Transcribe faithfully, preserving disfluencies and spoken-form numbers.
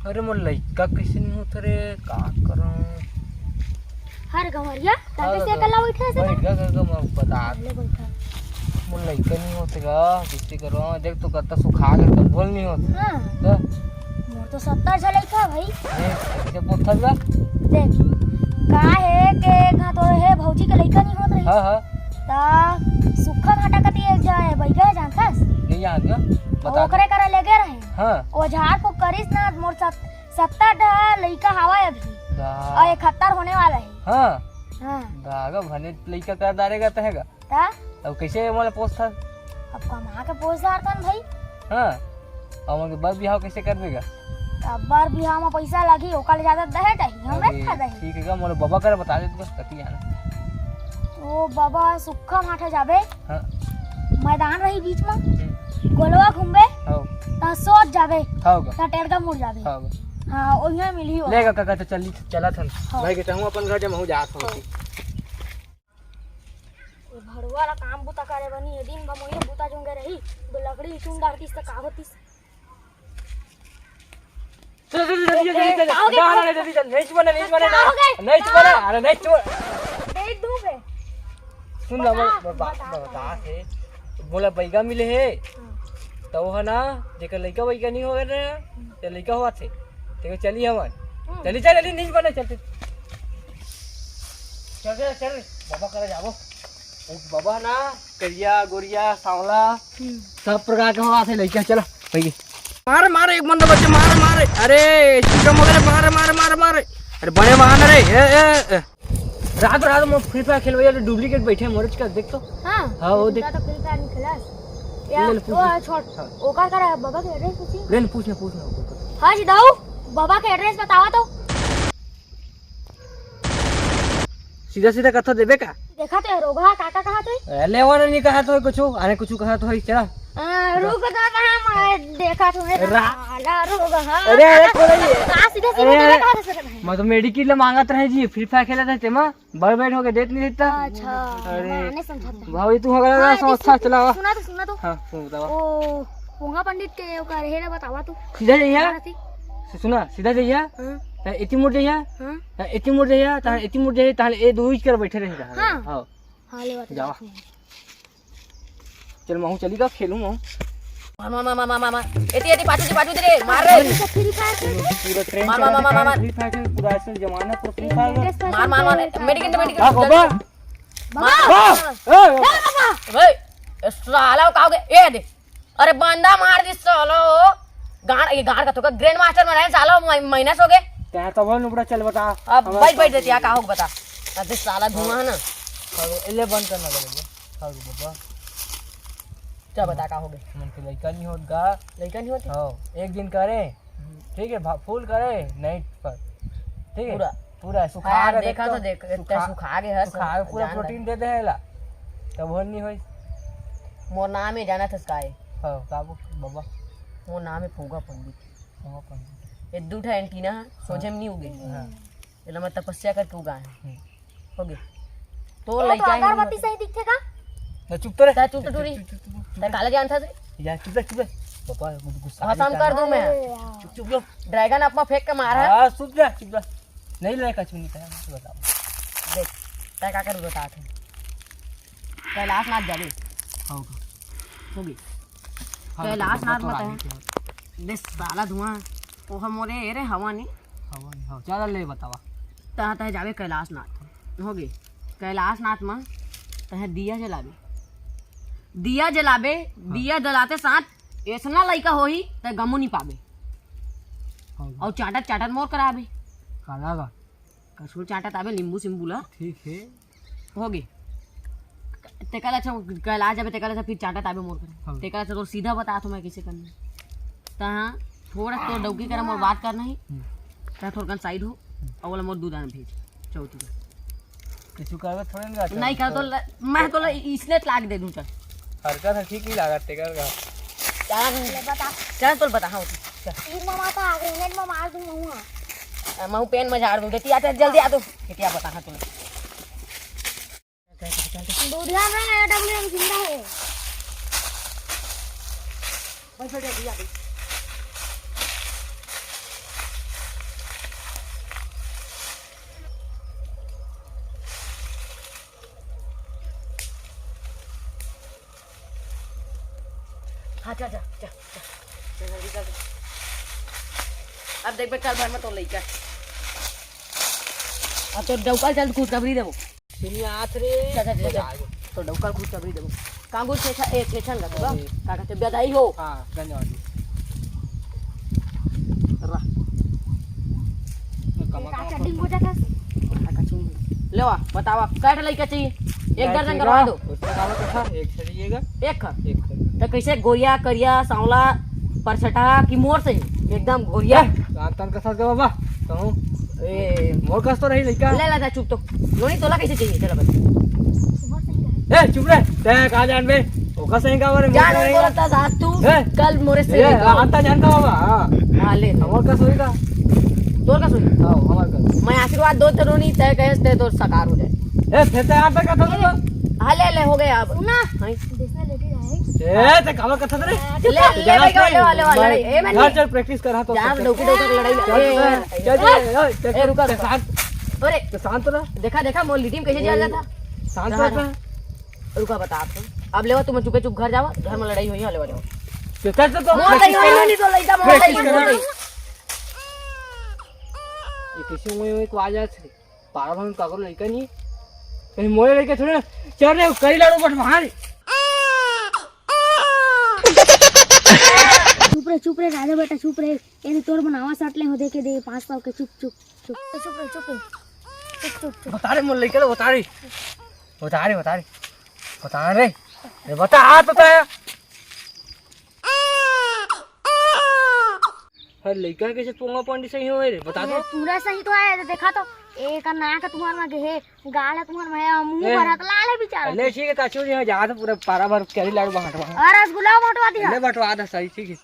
अरे, मोर लइका कइसे नहीं होत रे, का करंव? हर गंवरिया, तब हाँ, से तो एकला बइठे से बैठ का? गा, गा, गा, मैं बता। ले बैठा। मोर लइका नहीं होत गा, कइसे करंव? देख तो कत्ता सुखा गे, तो बोल नहीं होत। हाँ। तो? मोर तो सत्तर झन लइका भाई। देख, कइसे बोलत गा? देख, का हे के एक घात तो हे भौजी के लइका नहीं होत रहिस। हाँ, हाँ। ता सुक्खा भाटा कती एक जाए, बइठे जानथस? नहीं जानत गा, बता दे। ओकरे करा लेगे रहे। हाँ। ओ झाड़ फूक करिस ना, मोर साथ सत्तर डहा लइका हवय अभी। दा। अउ इकहत्तर होने वाला हे। हाँ। हाँ। दा, गा भने लइका कर डारेगा तहेगा। ता? अब कइसे मोला पोसथा? अब कमा के पोस डारथन भाई। हाँ। अउ मोर बर बिहाव कइसे कर देगा? अब बर बिहाव में पइसा लगही, ओकर ले जादा दहेज आही, हमरे अरे, खा दहेज। ठीक हे गा, मोला बबा कर बता दे तू बस कती जाना। ओ बबा, सुक्खा माठा जाबे। हाँ। मैदान रही बीच में, हम्म। गोलवा घूमबे, हाँ। ता सोच जाबे, हाँ गा। ता टेड़का मुड़ जाबे। हाँ गा। हाँ, ओहिया मिलही ओ। ले गा काका, तो चली, चलत हन। हाँ। भाई के कहूँ अपन घर जमा हो जात हो। हाँ। ए भड़वा ला काम बुता करे बनी, ए दिन बा मोइया बुता जोंगे रही, दो लकड़ी चुन डारतिस त का होतिस। चल, चल, जल्दी, जल्दी, जल्दी, ए, चल। का हो गया? ना, ना, ना, जल्दी चल। नहीं छुआ ना, नहीं छुआ ना, का हो गया? नहीं छुआ ना, अरे नहीं छुआ। देख दूं बे। सुन ना, बता, मैं, मैं बा-, बता, मैं बता बता। से। बोला बैगा मिले हे। हाँ। तो वो है ना, जेकर लइका वइका नहीं हो गए ना, हम्म। ते लइका हुआ थे। ते को चली हमार। हम्म। चली चल, चली, नहीं बना, चलते। चल, चल, चल, बाबा करा जाबो। ओ बाबा ना, करिया, गोरिया, सांवला, हम्म। सब प्रकार के हो आथे लइका, चलो, भैया। मारे, मारे, एक बंदा बच्चे, मारे, मारे। अरे, एचपी कम हो गए, मारे, मारे, मारे, मारे। अरे, बड़े वाहन रे, ए, ए, ए। रात, रात में फ्री फायर खेलवैया तो डुप्लीकेट बैठे हैं, मोरे का देख तो। हाँ, हाँ, वो देख। तो फ्री फायर नहीं खेला। या, ले, ले, पूछ वो ले। छोड़। हाँ। ओकर करा बाबा के एड्रेस पूछी। ले, ले, पूछ ले, पूछ ले, ओकर। हाँ जी, दाऊ, बाबा के एड्रेस बतावा तो। सीधा सीधा कथो देबे का? देखा तो रोगहा काका कहा तो। ए, लेवा नहीं कहा तो कुछ, अरे कुछ कहा तो है, चला। आ, रुक तो रहा, मैं देखा तो है रा- साला रोगहा। अरे, अरे, कोई नहीं। का सीधा सीधा अरे, देबे अरे। कहा तो सकत है? मैं तो मेडिकिट ले मांगत रहे जी, फ्री फायर खेलत रहे तेमा, बड़ बैठ हो के देत नहीं देता। अच्छा, अरे। मैं नहीं समझत रहे। भाभी तू हो गया हाँ, समझ, अच्छा, सुन, चलावा। सुना तो, सुना तो। हाँ, सुन बतावा। ओ, पोंगा पंडित के ओकर हेला बतावा तू। सीधा जइया। हाँ, रति। सु-, सुना, सीधा जइया। हाँ। त एती मुड़ जइया। हाँ। त एती मुड़ जइया, तहां एती मुड़ जइया, तहां ए दू कर बैठे रही रहा। हाँ। हाँ। हाँ, ले बात जावा। है। चल, महू चली गा, खेलूं महू। मार, मार, मार, मार, मार, मार। एती, एती, पाछू दी, पाछू दी रे, मार रे। पूरा ट्रेन मार, मार, चला मार, मार, मार, मार। फ्री फायर खेल, पूरा आजकल जमाना पूरा फ्री फायर। मार, मार, मार, मार। मेडिकेट, मेडिकेट। हाँ, बाबा। बाबा। मार। बाबा। ए, बाबा। ए, ए, साला, का हो गया? ए, दे। अरे बंदा मार दिस सालो। गाड़, ये गाड़ का तो का ग्रैंड मास्टर में रहे सालो, मै-, माइनस हो गए। तैं तो बोल नुबड़ा चल बता। अब हमारे बैठ, बैठ पास देती, नहीं का है। हो बता। अब साला धुआं है ना। अब ले बंद करना पड़ेगा। हाँ बाबा। क्या बता का हो गए? मन के लइका नहीं होत गा। लइका नहीं होत? हाँ, एक दिन करे, ठीक है, भा-, फुल करे नाइट पर, ठीक है? पूरा। पूरा सुखा हाँ, के देखा देख तो तो, देख, सुखा, सुखा के हस, सुखा के पूरा जान प्रोटीन दे। दे देला, तब होल नहीं होई। मोर नाम है, जाना थस का है? हाँ, का बो-, बाबा? मोर नाम है फूंगा पंडित। फूंगा पंडित। ये दू ठा एंटीना है, हाँ। सोझे में नहीं उगे। हाँ। एला मैं तपस्या करके उगाए हूँ। हम्म। हो गए। तो तो लइका ही नहीं अगरबत्ती होता। सही दिखथे का? ना, चुप तो रे। ता चुप तो टूरी। चुप, चुप, चुप, चुप। ता काला जानता से? यार, चुप रे, चुप रे। बाबा, गु-, गुस्सा आ खत्म जाता कर है। दूं मैं। अरे यार। चुप, चुप, चुप। ड्रैगन अपना फेंक के मारा है। हाँ, चुप जा, चुप जा। नहीं लड़का छूनी का है, मुझे बताओ। देख, तै का कर बता थे। कैलाश नाथ जाबे। हाँ, का? होगी। हाँ, कैलाश तो नाथ तो मत रानी है। के। बे साला धुआं। ओह मोरे, ए रे, हवा नहीं। हवा नहीं, हवा। ज्यादा ले बतावा। तहाँ तहाँ जाबे कैलाश नाथ। होगी। कैलाश नाथ में तहाँ दिया जलाबे। दिया जलाबे, हाँ। दिया जलाते साथ ऐसना लइका होही, त गमो नहीं पाबे। हाँ। और चाटत चाटत मोर कराबे। काला का? कछुआ चाटत आबे, नींबू सिम्बू ला। ठीक है। होगे। तेकर अच्छा, कल आ जाबे, तेकर अच्छा फिर चाटत आबे मोर करा। हाँ। तेकर अच्छा तोर सीधा बता तो मैं कैसे करना। तहाँ थोड़ा तोर डौकी करा मोर बात करना ही। हम्म। तहाँ थोड़कन साइड हो, और बोला मोर दूध आने भेज, चौथी का। कुछ करबे थोड़े ना नहीं कर तो ल-, मैं तो ल-, इसने तलाक दे दूँ चल। हरकत है ठीक नहीं लागत तेकर का। चल, चल तोल बता, हाँ, चल। तीर में माता आ गई, नेट में मार दूँ हुआ। आ, महू पेन में झाड़ दूँ, देती आते जल्दी आ तू। क्या बता, हाँ, तूने। दूधिया में ना डब्ल्यू एम जिंदा है। बस, बस, बस, बस। अच्छा, अच्छा, अच्छा, अच्छा। चल, जल्दी चल। अब देखबे, कल भर में तोर लइका। अब तो डौका चल, खुशखबरी देबो। सुनिया आत रे। चल, चल, चल, चल। तो डौका खुशखबरी देबो। कांगुर छेछा, ए, छेछन का, अरे। का कहते, बधाई हो। हाँ, धन्यवाद जी। रह। कमा, कमा, कमा। लेवा, बतावा, कै ठे लइका चाहिए? एक दर्जन करवा दो। उसमें काला कथा, एक सड़िएगा। एक खा? एक खा। तो कैसे गोरिया, करिया, सांवला, परछटा कि मोर से ही? एकदम गोरिया। ए, राम तन का साथ गवा बा। कहूँ। ए। मोर कस तो रही लइका। ले, ले, ले, चुप तो। नोनी तोला कैसे चाहिए? चला बता। ए, चुप रे। तै का जान बे? ओका सही का बारे में जान बोलता साथ तू। ए। कल मोरे से ए, लेके आओ। आता जान का बाबा, हाँ। हाँ, ले, ले। हमर कस होई का? तोर कस होई? हाँ, हमर कस। मैं आशीर्वाद दो तो नोनी, तय कहे दे तो साकार हो जाए। ए, फिर तै आता का था तो? हाँ, ले, ले, हो गया अब। सुना। हाँ। ए, ते काबर कथा रे? ले, ले, ले, भाई, ले, ले, ले, ले। ए, मैं घर चल, practice करा तो। जा, डौकी, डौकी लड़ाई। चल, ए, चल, ए, चल, ए, रुका, रुका। शांत। अरे, तो शांत रह। देखा, देखा, मोर लिटिम कैसे जा रहा था? शांत रहा, रह। रुका, बता आप। अब लेवा, तुम चुपे चुप घर जावा, घर में लड़ाई होई है, लेवा जावा। तो चल, चल, तो मोर practice लड़ाई करा। होई, नहीं तो लड़ाई, मोर practice लड़ाई करा। होई। ये कैसे हुए, हुए को आ जाए? पारा भाई काकरो लइका नहीं, कहीं मोरे लइका थोड़े ना। चल रे, करी लाड़ू बट बाहर। चुप रे, चुप रे, राजा बेटा, चुप रे। ये तोर बनावा सट ले हो, देखे दे, पाँच सौ के, चुप, चुप, चुप। चुप रे, चुप रे। चुप, चुप, चुप। बता रे, मोर लइका लो, बता रे। बता रे, बता रे। बता रे। ए, बता, आ तो तय। हर लइका कैसे पोंगा पांडी सही होए रे, बता तो। अरे, पूरा सही तो है, देखा तो, एक नाक तुम्हार में गेहे, गाल तुम्हार में है, मुंह ए, भरत लाल है बेचारा। ले ठीक है, काचू जी, जा तो पूरा पारा भर करी लाड़ू बांटवा। और रसगुल्ला बांटवा दिया। ले बंटवा दे सही, ठीक है।